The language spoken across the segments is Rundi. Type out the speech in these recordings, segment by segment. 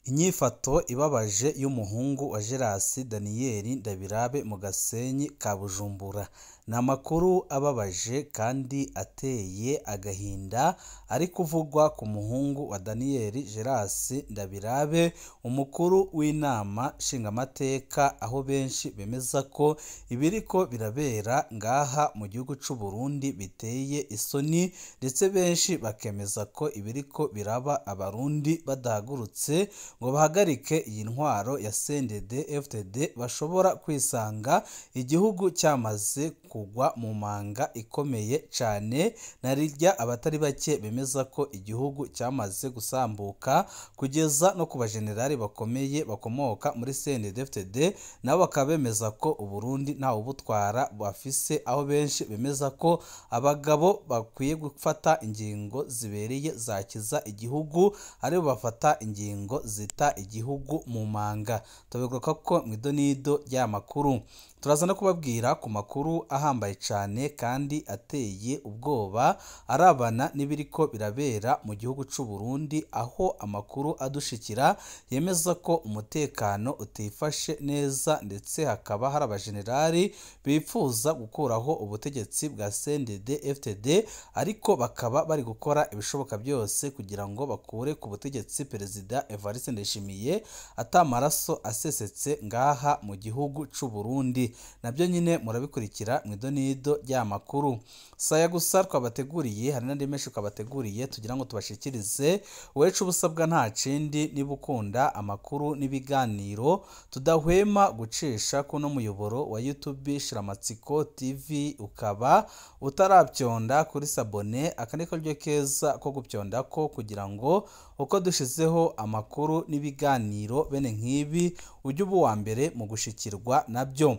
Inyifato ibabaje y'umuhungu wa Gerasi Daniel Ndabirabe mu Gasenyi ka Bujumbura. Ni amakuru ababaje kandi ateye agahinda ari kuvugwa ku muhungu wa Daniel Gerasi Ndabirabe, umukuru w'inama nshingamateka, aho benshi bemeza ko ibiriko birabera ngaha mu gihugu c'u Burundi biteye isoni, ndetse benshi bakemeza ko ibiriko biraba Abarundi badahagurutse ngo bahagarike iyi ntwaro ya CNDD-FDD bashobora kwisanga igihugu cyamaze kugwa mu manga ikomeye cane, na rirya abatari bake bemeza ko igihugu cyamaze gusambuka kugeza no ku bajenerali bakomeye bakomoka muri CNDD-FDD, nabo bakaba bemeza ko Uburundi ntawe ubutwara bafise, aho benshi bemeza ko abagabo bakwiye gufata ingingo zibereye zakiza igihugu aribo bafata ingingo zita igihugu mu manga. Tubigaruka ko mu idonido ry'amakuru turaza no kubabwira ku makuru ahambaye cane kandi ateye ubwoba arabana n'ibiriko birabera mu gihugu c'u Burundi, aho amakuru adushikira yemeza ko umutekano utifashe neza, ndetse hakaba hari abajenerali bifuza gukuraho ubutegetsi bwa CNDD-FDD, ariko bakaba bari gukora ibishoboka byose kugira ngo bakure ku butegetsi Perezida Evariste Ndayishimiye atamaraso asesetse ngaha mu gihugu c'u Burundi. Nabyo nyine murabikurikira mu idonido ry'amakuru. Saya gusa twabateguriye, hari n'andi menshi twabateguriye tugira ngo tubashikirize. Wecu ubusabwa nta kindi, niba ukunda amakuru n'ibiganiro tudahwema gucisha kuno muyoboro wa YouTube Shiramatsiko TV, ukaba utarabyonda kuri sabone, aka niko ryo keza ko gupyonda ko kugira ngo uko dushizeho amakuru n'ibiganiro bene nk'ibi ujye uba uwa mbere mu gushikirwa nabyo.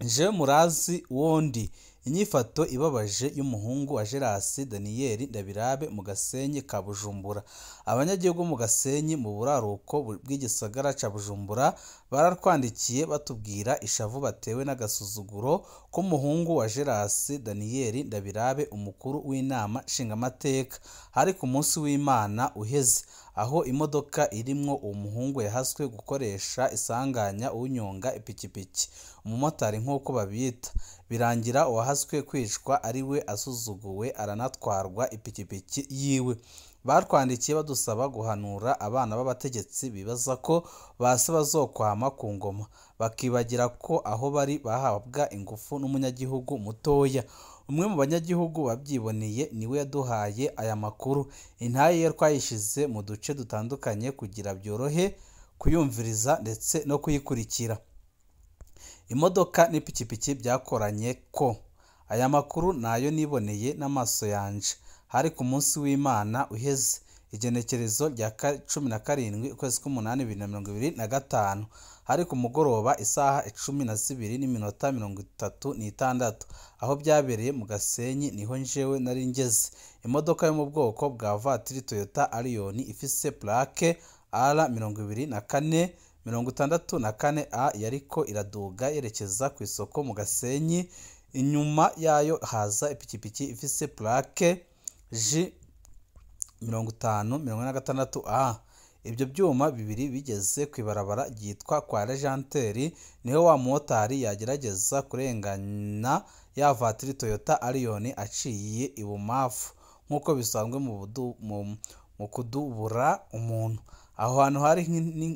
Je murazi wondi inyifato ibabaje y'umuhungu wa Gerasi Daniel Ndabirabe mu Gasenyi ka Bujumbura. Abanyagihugu mu Gasenyi mu buraruko bw'igisagara ca Bujumbura baratwandikiye batubwira ishavu batewe n'agasuzuguro k'umuhungu wa Gerasi Daniel Ndabirabe, umukuru w'inama nshingamateka. Hari ku munsi w'Imana uheze, aho imodoka irimwo uwo muhungu yahaswe gukoresha isanganya unyonga ipikipiki, umumotari nk'uko babita, birangira uwahaswe kwicwa ari we asuzuguwe aranatwarwa ipikipiki yiwe. Batwandikiye badusaba guhanura abana b'abategetsi bibaza ko base bazokwama ku ngoma, bakibagira ko aho bari bahabwa ingufu n'umunyagihugu mutoya. Umwe mu banyagihugu babyiboneye niwe yaduhaye aya makuru. Intaye ye twayishize mu duce dutandukanye kugira byorohe kuyumviriza ndetse no kuyikurikira. Imodoka n'ipikipiki byakoranye ko aya makuru nayo niboneye n'amaso yanje. Hari ku munsi w'Imana uheze, igenekerezo rya 17 ukwezi k'umunani 2025, hari ku mugoroba isaha 12:36, aho byabereye mu Gasenyi niho njewe nari ngeze. Imodoka yo mu bwoko bwa vatiri Toyota Allion ifise plaque R 24 64 A yariko iraduga yerekeza ku isoko mu Gasenyi. Inyuma yayo haza ipikipiki ifise plaque J 50 46 A. Ibyo byuma bibiri bigeze ku ibarabara ryitwa kwa Legenteri, niho wa motari yagerageza kurengana ya vatiri Toyota Allion aciye ibumafu nk'uko bisanzwe mu kudubura umuntu. Aho hantu hari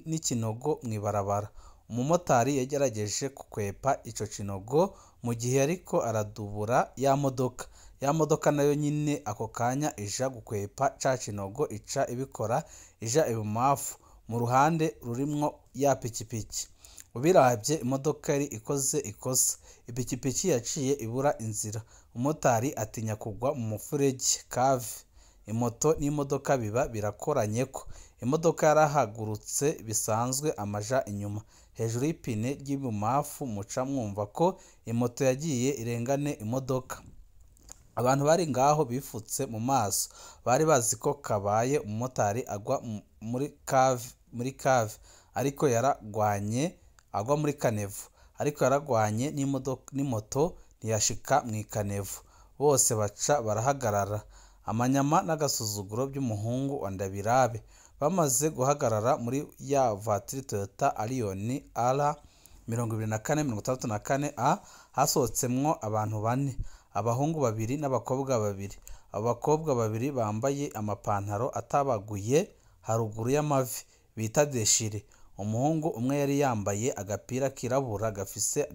n'ikinogo mu ibarabara. Umumotari yagerageje kukwepa ico kinogo mu gihe ariko aradubura ya modoka. Ya modoka nayo nyine ako kanya ija gukwepa ca kinogo, ica ibikora ija ibumafu mu ruhande rurimwo ya pikipiki. Ubiravye imodoka yari ikoze ikosa, ipikipiki yaciye ibura inzira, umumotari atinya kugwa mu mufurege kave. Imoto n'imodoka biba birakoranyeko. Imodoka yarahagurutse bisanzwe amaja inyuma hejuru y'ipine ry'ibumafu, muca mwumva ko imoto yagiye irengane imodoka. Abantu bari ngaho bifutse mu maso, bari bazi ko kabaye umumotari agwa muri kave, ariko yaragwanye agwa muri kanevu, ariko yaragwanye n'imoto ntiyashika mu ikanevu. Bose baca barahagarara. Amanyama n'agasuzuguro by'umuhungu wa Ndabirabe. Bamaze guhagarara muri ya vatiri Toyota Allion R 2464 A, hasohotsemwo abantu bane, abahungu babiri n'abakobwa babiri. Abo bakobwa babiri bambaye amapantaro atabaguye haruguru y'amavi bita deshire. Umuhungu umwe yari yambaye agapira kirabura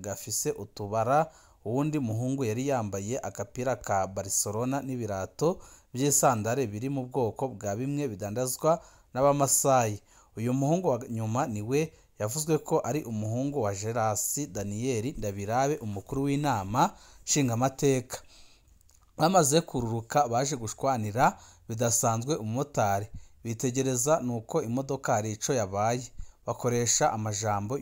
gafise utubara, uwundi muhungu yari yambaye agapira ka Barcelona n'ibirato by'isandare biri mu bwoko bwa bimwe bidandazwa n'Abamasayi. Uyu muhungu wa nyuma niwe yavuzwe ko ari umuhungu wa Gerasi Daniel Ndabirabe, umukuru w'inama nshingamateka. Bamaze kururuka baje gushwanira bidasanzwe umumotari, bitegereza nuko imodoka hari ico yabaye, bakoresha amajambo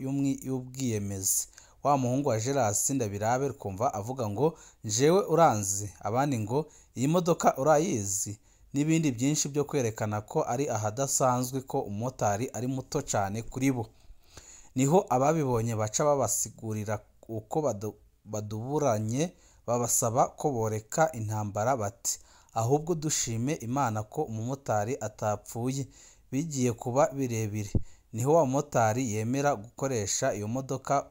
y'ubwiyemezi. Wa muhungu wa Gerasi Ndabirabe kumva avuga ngo njewe uranzi, abandi ngo iyi modoka urayizi, n'ibindi byinshi byo kwerekana ko ari ahadasanzwe ko umumotari ari muto cyane kuri bo. Niho ababibonye baca babasigurira uko baduburanye, babasaba ko boreka intambara bati ahubwo dushime Imana ko umumotari atapfuye, bigiye kuba birebire. Niho wa mumotari yemera gukoresha iyo modoka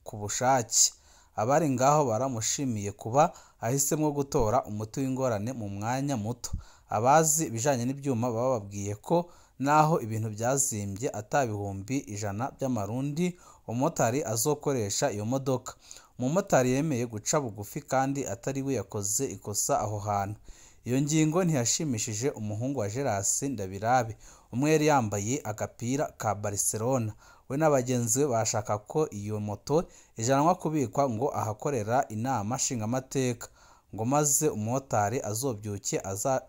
ku bushake. Abari ngaho baramushimiye kuba ahisemo gutora umuti w'ingorane mu mwanya muto. Abazi ibijanye n'ibyuma bababwiye ko naho ibintu byazimbye ata 100,000 by'amarundi umumotari azokoresha iyo modoka. Umumotari yemeye guca bugufi kandi atari we yakoze ikosa aho hantu. Iyo ngingo ntiyashimishije umuhungu wa Gerasi Ndabirabe, umwe yari yambaye agapira ka Barcelona. We n'abagenzi be bashaka ko iyo moto ijanwa kubikwa ngo ahakorera inama nshingamateka, ngo maze umumotari azobyuke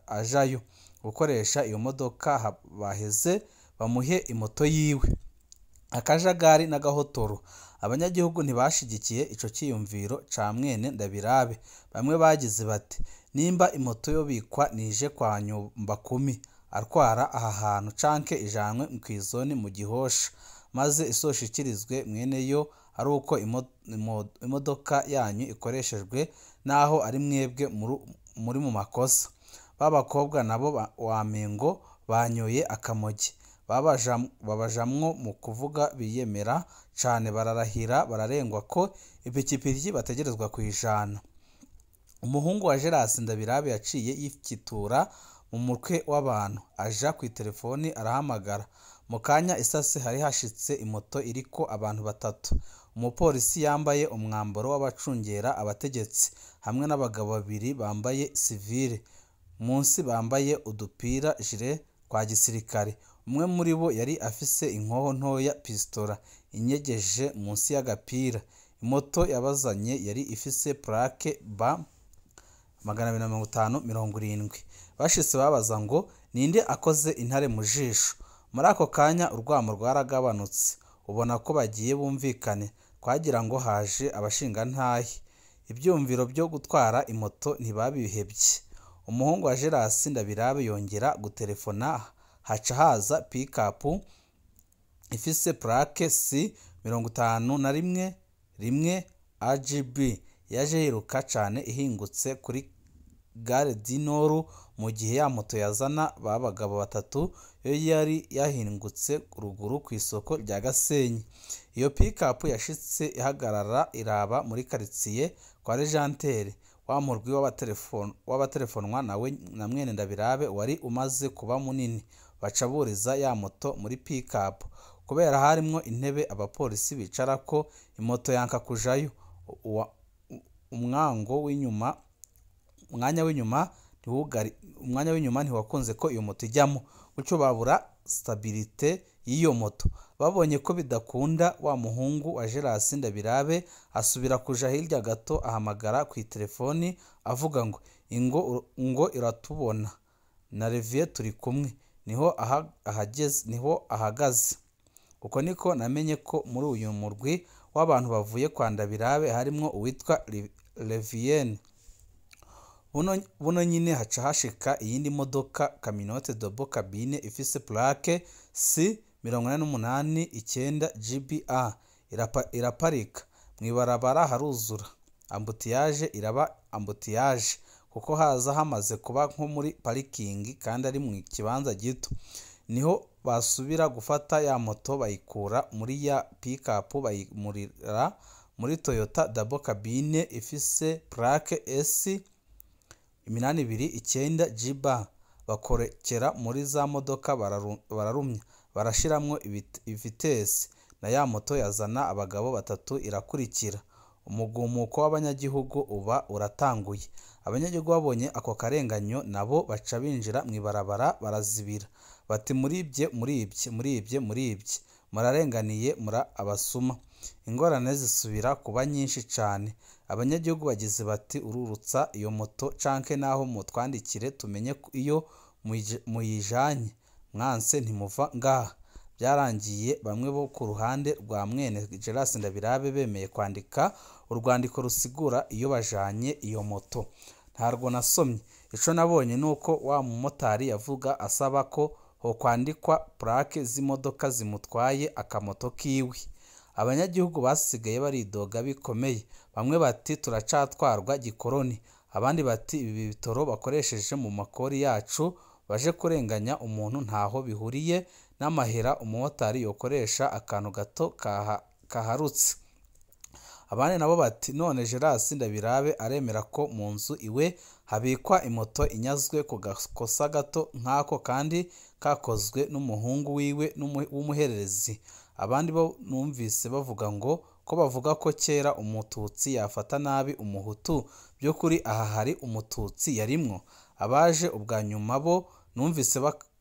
ajayo gukoresha iyo modoka, baheze bamuhe imoto yiwe. Akajagari n'agahotoro. Abanyagihugu ntibashigikiye ico ciyumviro ca mwene Ndabirabe. Bamwe bagize bati nimba imoto yobikwa nije kwa Nyumbakumi atwara aha hantu canke ijanwe kw'izoni mu Gihosha, maze isoshikirizwe mwene yo ari uko imodoka yanyu ikoreshejwe, naho ari mwebwe muri mu makosa. Babakobwa nabo wamengo banyoye akamogi, babajamwo mu kuvuga biyemera cane, bararahira bararengwa ko ipikipiki bategerezwa kuyijana. Umuhungu wa Gerasi Ndabirabe yaciye yikitura mu mutwe w'abantu, aja kw'itelefoni arahamagara. Mu kanya isase hari hashitse imoto iriko abantu batatu, umupolisi yambaye umwambaro w'abacungera abategetsi hamwe n'abagabo babiri bambaye sivile, munsi bambaye udupira jire kwa gisirikare. Umwe muri bo yari afise inkoho ntoya pistola inyegeje munsi y'agapira. Imoto yabazanye yari ifise plaque B 250 70. Bashitse babaza ngo ninde akoze intare mu jisho. Muri ako kanya urwamo rwaragabanutse, ubona ko bagiye bumvikane, twagira ngo haje abashingantahe. Ibyumviro byo gutwara imoto ntibabihebye. Umuhungu wa Gerasi Ndabirabe yongera gutelefona, haca haza pick-up ifise plaque C 51 1 AGB, yaje yiruka cane ihingutse kuri Gare du Nord, mu gihe ya moto yazana ba bagabo batatu yo yari yahingutse ruguru kw'isoko rya Gasenyi. Iyo pick-up yashitse ihagarara iraba muri quartier kwa Legendaire. Wa murwi w'abatelefonwa nawe na mwene Ndabirabe wari umaze kuba munini, baca buriza ya moto muri pick-up. Kubera harimwo intebe abapolisi bicarako, imoto yanka kujayo. Umwango w'inyuma umwanya w'inyuma umwanya w'inyuma ntiwakunze ko iyo moto ijyamo, gutyo babura stabilité y'iyo moto. Babonye ko bidakunda, wa muhungu wa Gerasi Ndabirabe asubira kuja hirya gato, ahamagara kw'itelefoni avuga ngo ingo ngo iratubona na Revier turi kumwe, niho ahageze, niho ahagaze. Uko niko namenye ko muri uyu murwi w'abantu bavuye kwa Ndabirabe harimwo uwitwa Revienne. Buno nyine haca hashika iyindi modoka camionnette double cabine ifise plaque C 88 9 GBA, iraparika mw'ibarabara, haruzura embouteillage, iraba embouteillage kuko haza hamaze kuba nko muri parikingi kandi ari mu kibanza gito. Niho basubira gufata ya moto bayikura muri ya pick-up bayimurira muri Toyota double cabine ifise plaque S 829 GB, bakorekera muri za modoka bararumya barashiramwo ibitesi, na ya moto yazana abagabo batatu irakurikira. Umugumuko w'abanyagihugu uba uratanguye. Abanyagihugu babonye ako karenganyo nabo baca binjira mw'ibarabara barazibira, bati muribye muribye muribye muribye, murarenganiye mura abasuma. Ingorane zisubira kuba nyinshi cane. Abanyagihugu bagize bati ururutsa iyo moto canke naho mutwandikire tumenye iyo muyijanye, mwanse ntimuva ngaha. Byarangiye bamwe bo ku ruhande rwa mwene Geras Ndabirabe bemeye kwandika urwandiko rusigura iyo bajanye iyo moto. Ntarwo nasomye, ico nabonye nuko wa mumotari yavuga asaba ko hokwandikwa plaque z'imodoka zimutwaye akamoto kiwe. Abanyagihugu basigaye baridoga bikomeye, bamwe bati turacatwarwa gikoroni, abandi bati ibi bitoro bakoresheje mu makori yacu baje kurenganya umuntu ntaho bihuriye n'amahera umumotari yokoresha akantu gato kaharutse. Abandi nabo bati none Geras Ndabirabe aremera ko mu nzu iwe habikwa imoto inyazwe ku gakosa gato nk'ako kandi kakozwe n'umuhungu wiwe w'umuhererezi. Abandi bo numvise bavuga ngo ko bavuga ko kera umututsi yafata nabi umuhutu, by'ukuri aha hari umututsi yarimwo. Abaje ubwa nyuma bo numvise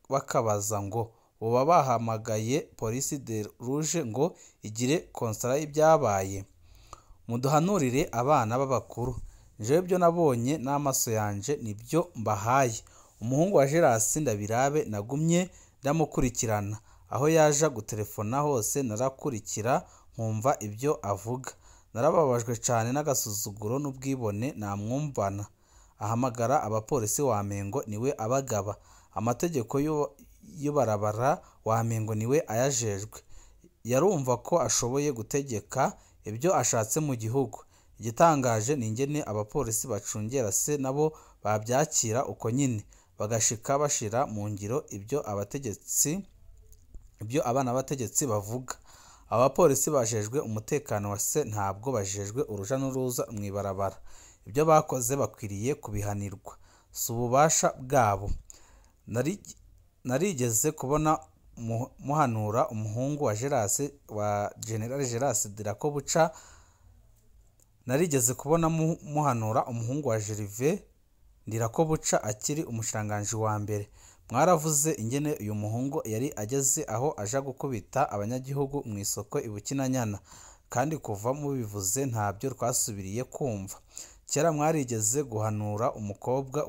bakabaza ngo boba bahamagaye polisi de rouge ngo igire konsara y'ibyabaye. Muduhanurire abana b'abakuru, jewe ibyo nabonye n'amaso yanje nibyo mbahaye. Umuhungu wa Geras Ndabirabe nagumye ndamukurikirana, aho yaja gutelefona hose narakurikira nkumva ibyo avuga. Narababajwe cane n'agasuzuguro n'ubwibone namwumvana. Ahamagara abapolisi wa Mengo niwe abagaba, amategeko y'ubarabara wa Mengo niwe ayajejwe. Yarumva ko ashoboye gutegeka ibyo ashatse mu gihugu. Igitangaje ni ingene abapolisi bacungera se nabo babyakira uko nyine, bagashika bashira mu ngiro ibyo abategetsi, ibyo abana b'abategetsi bavuga. Abapolisi bajejwe umutekano wa se ntabwo bajejwe uruja n'uruza mw'ibarabara. Ibyo bakoze bakwiriye kubihanirwa, si ububasha bwabo. Narigeze kubona muhanura umuhungu wa Geras wa General Geras Ndirakobuca, narigeze kubona muhanura umuhungu wa Gervais Ndirakobuca akiri umushikiranganji wa mbere. Mwaravuze ingene uyu muhungu yari ageze aho aja gukubita abanyagihugu mu isoko i Bukinanyana, kandi kuva mubivuze ntabyo twasubiriye kumva. Kera mwarigeze guhanura umukobwa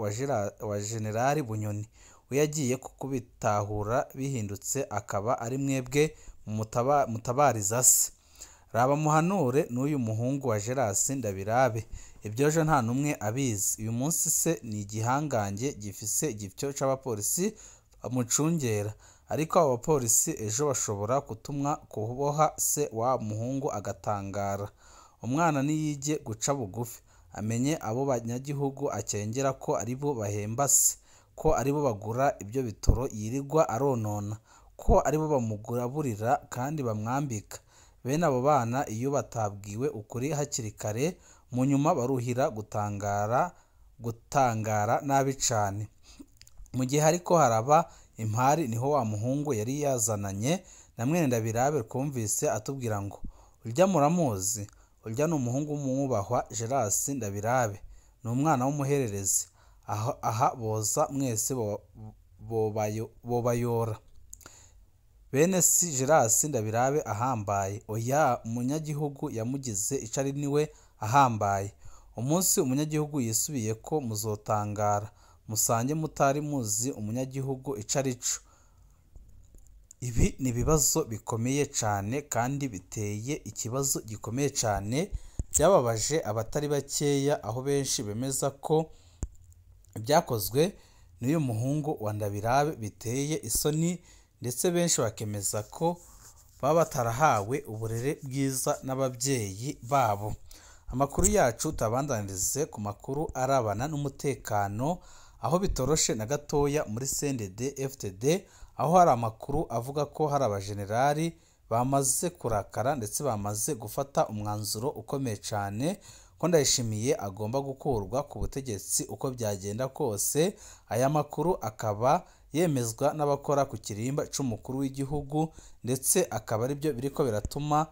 wa General Bunyoni, we yagiye kukubitahura bihindutse akaba ari mwebwe mutabariza se. Raba muhanure n'uyu muhungu wa Geras Ndabirabe, ibyo ejo nta n'umwe abizi. Uyu munsi se ni igihangange gifise igipyo c'abapolisi bamucungera, ariko abo bapolisi ejo bashobora kutumwa kuboha se wa muhungu agatangara. Umwana niyige guca bugufi, amenye abo banyagihugu akengera ko aribo bahemba se, ko aribo bagura ibyo bitoro yirirwa aronona, ko aribo bamuguraburira kandi bamwambika. Bene abo bana iyo batabwiwe ukuri hakiri kare, mu nyuma baruhira gutangara nabi cane. Mu gihe hariko haraba impari niho wa muhungu yari yazananye na mwene Ndabirabe twumvise atubwira ngo urya muramuzi, urya ni umuhungu w'umwubahwa Geras Ndabirabe, ni umwana w'umuhererezi, aha boza mwese bobayora. Bene si Geras Ndabirabe ahambaye, oya umunyagihugu yamugize ico ari niwe ahambaye. Umunsi umunyagihugu yisubiye ko muzotangara, musange mutari muzi umunyagihugu ico ari co. Ibi ni ibibazo bikomeye cane kandi biteye ikibazo gikomeye cane, byababaje abatari bakeya, aho benshi bemeza ko ibyakozwe n'uyu muhungu wa Ndabirabe biteye isoni, ndetse benshi bakemeza ko baba batarahawe uburere bwiza n'ababyeyi babo. Amakuru yacu tabandanirize ku makuru arabana n'umutekano, aho bitoroshe na gatoya muri CNDD FDD, aho hari amakuru avuga ko hari abajenerali bamaze kurakara ndetse bamaze gufata umwanzuro ukomeye cyane ko Ndayishimiye agomba gukurwa ku butegetsi uko byagenda kose. Aya makuru akaba yemezwa n'abakora ku kirimba c'umukuru w'igihugu, ndetse akaba aribyo biriko biratuma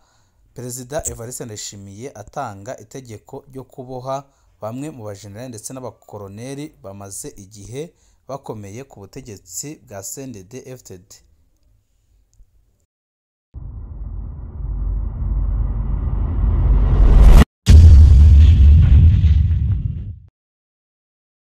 Perezida Evariste Ndayishimiye atanga itegeko ryo kuboha bamwe mu bajenerali ndetse n'abakoroneri bamaze igihe bakomeye ku butegetsi bwa CNDD-FDD.